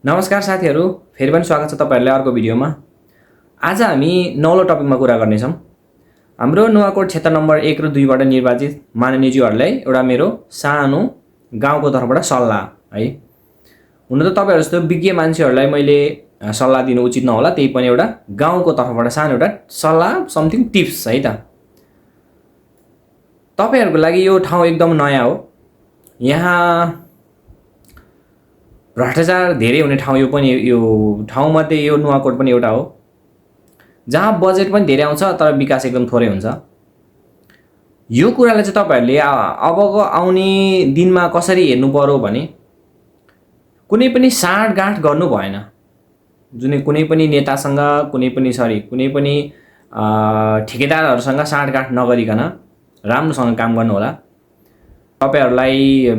नमस्कार साथीहरू, फेरि पनि स्वागत छ तपाईहरुलाई अर्को भिडियोमा। आज हामी नौलो टपिकमा कुरा गर्नेछौँ। हाम्रो नुवाकोट क्षेत्र नम्बर 1 र 2 बाट निर्वाचित माननीयज्यूहरुलाई एउटा मेरो सानो गाउँको तर्फबाट सल्लाह है। हुन त तपाईहरु जस्तो विज्ञ मान्छेहरुलाई मैले सल्लाह दिनु उचित नहोला, त्यही पनि एउटा गाउँको तर्फबाट सानो एउटा सल्लाह समथिङ टिप्स है त। तपाईहरुको लागि यो ठाउँ एकदम नयाँ हो। यहाँ भ्रष्टाचार धेरै हुने ठाउँ यो ठाउँमध्ये यो नुवाकोट पनि एउटा हो, जहाँ बजेट पनि धेरै आउँछ तर विकास एकदम थोरै हुन्छ। यो कुरालाई चाहिँ तपाईहरुले अबको आउने दिनमा कसरी हेर्नु पर्यो भने कुनै पनि साँठगाँठ गर्नु भएन। कुनै पनि नेतासँग कुनै पनि ठेकेदारहरुसँग साँठगाँठ नगरिकन राम्रोसँग काम गर्नु होला। तपाईहरुलाई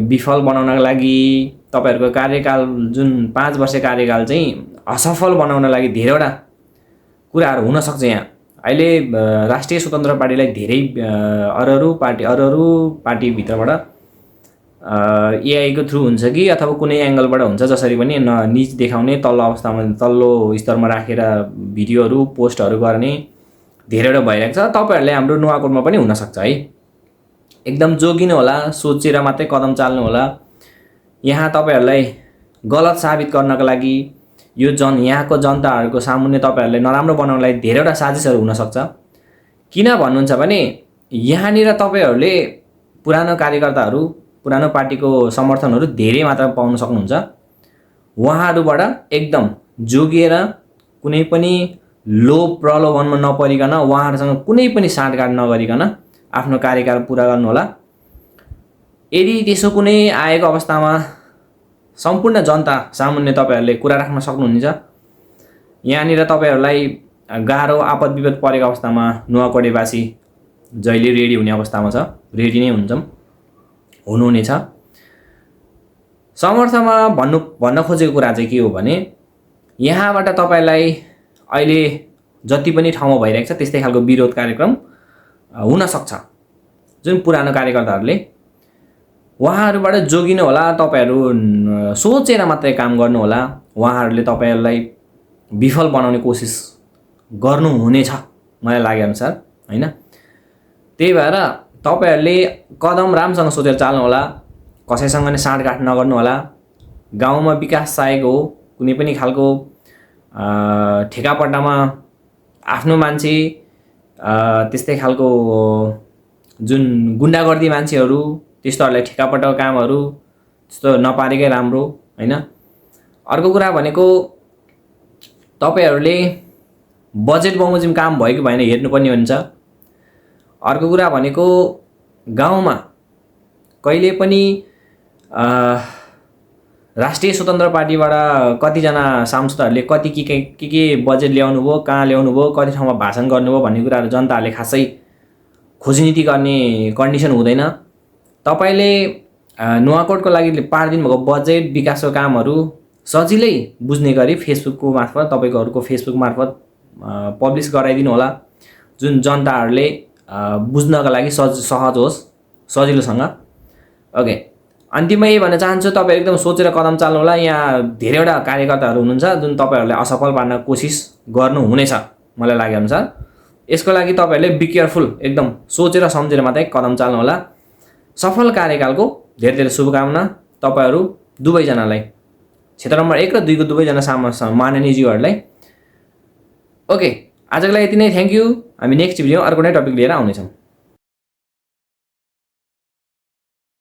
विफल बनाउनका लागि तपाईहरुको कार्यकाल जुन 5 वर्ष कार्यकाल चाहिँ असफल बनाउन लागि धेरैवटा कुराहरु हुन सक्छ। यहाँ अहिले राष्ट्रिय स्वतन्त्र पार्टीलाई धेरै अरु पार्टी भित्रबाट एआई को थ्रु हुन्छ कि अथवा कुनै एंगलबाट हुन्छ, जसरी पनि नीच देखाउने, तल्लो स्तरमा राखेर भिडियोहरु पोस्टहरु गर्ने धेरैवटा भइरहेको छ। तपाईहरुले हाम्रो नुवाकोटमा पनि हुन सक्छ है। एकदम जोगिनु होला, सोचेर मात्रै कदम चाल्नु होला। यहाँ तपाईहरुलाई गलत साबित गर्नका लागि यहाँको जनताहरुको सामुन्ने तपाईहरुले नराम्रो बनाउनलाई धेरैवटा साजिसहरु हुन सक्छ। किन भन्नुहुन्छ भने यहाँनिर तपाईहरुले पुरानो कार्यकर्ताहरु, पुरानो पार्टीको समर्थनहरु धेरै मात्रामा पाउन सक्नुहुन्छ। उहाँहरुबाट एकदम जोगिएर कुनै पनि लोभ प्रलोभनमा नपरिकन उहाँहरुसँग कुनै पनि साँठगाँठ नगरिकन आफ्नो कार्यकाल पूरा गर्नु होला। यदि त्यसो कुनै आएको अवस्थामा सम्पूर्ण जनता सामुन्ने तपाईहरुले कुरा राख्न सक्नुहुन्छ। यहाँनिर तपाईहरुलाई गाह्रो आपद विपद परेको अवस्थामा नुवाकोटेवासी जहिले रेडी हुने अवस्थामा छ, रेडी नै हुनुहुनेछ। समर्थमा भन्न खोजेको कुरा चाहिँ के हो भने यहाँबाट तपाईलाई अहिले जति पनि ठाउँमा भइरहेको छ त्यस्तै खालको विरोध कार्यक्रम हुन सक्छ। जुन पुरानो कार्यकर्ताहरुले उहाँहरुबाट जोगिनु होला। तपाईहरु सोचेर मात्रै काम गर्नु होला। उहाँहरुले तपाईहरुलाई विफल बनाउने कोसिस गर्नु हुनेछ मलाई लागे अनुसार हैन। त्यही भएर तपाईहरुले कदम राम्रोसँग सोचेर चाल्नु होला। कसैसँग नि साँठगाँठ नगर्नु होला। गाउँमा विकास चाहेको हो, कुनै पनि खालको ठेकापट्टामा आफ्नो मान्छे त्यस्तै खालको जुन गुण्डागर्दी मान्छेहरु त्यस्तोहरुलाई ठेकापट्टाको कामहरु त्यस्तो नपारेकै राम्रो हैन। अर्को कुरा भनेको तपाईहरुले बजेट बमोजिम काम भयो कि भएन हेर्नुपर्ने हुन्छ। अर्को कुरा भनेको गाउँमा कहिले पनि राष्ट्रिय स्वतन्त्र पार्टीबाट कतिजना सांसदहरुले कति के बजेट ल्याउनु भयो, कहाँ ल्याउनु भयो, कति ठाउँमा भाषण गर्नुभयो भन्ने कुराहरु जनताले खासै खोजनीति गर्ने कन्डिसन हुँदैन। तपाईले नुवाकोटको लागि पार्दिनु भएको बजेट विकासको कामहरु सजिलै बुझ्ने गरी फेसबुकको मार्फत तपाईहरुको फेसबुक मार्फत पब्लिश गराइदिनु होला, जुन जनताहरुले बुझ्नका लागि सहज होस्, सजिलोसँग। ओके, अन्तिममा यही भन्न चाहन्छु, तपाईहरु एकदम सोचेर कदम चाल्नु होला। यहाँ धेरैवटा कार्यकर्ताहरु हुनुहुन्छ जुन तपाईहरुलाई असफल पार्न कोसिस गर्नु हुनेछ मलाई लागे अनुसार। यसको लागि तपाईहरुले बी केयरफुल, एकदम सोचेर सम्झेर मात्रै कदम चाल्नु होला। सफल कार्यकालको धेरै धेरै शुभकामना तपाईहरु दुवैजनालाई, क्षेत्र नम्बर 1 र 2 को दुवैजना माननीयज्यूहरुलाई। ओके, आजको लागि यति नै। Thank you. हामी नेक्स्ट भिडियो अर्को नै टपिक लिएर आउनेछौँ।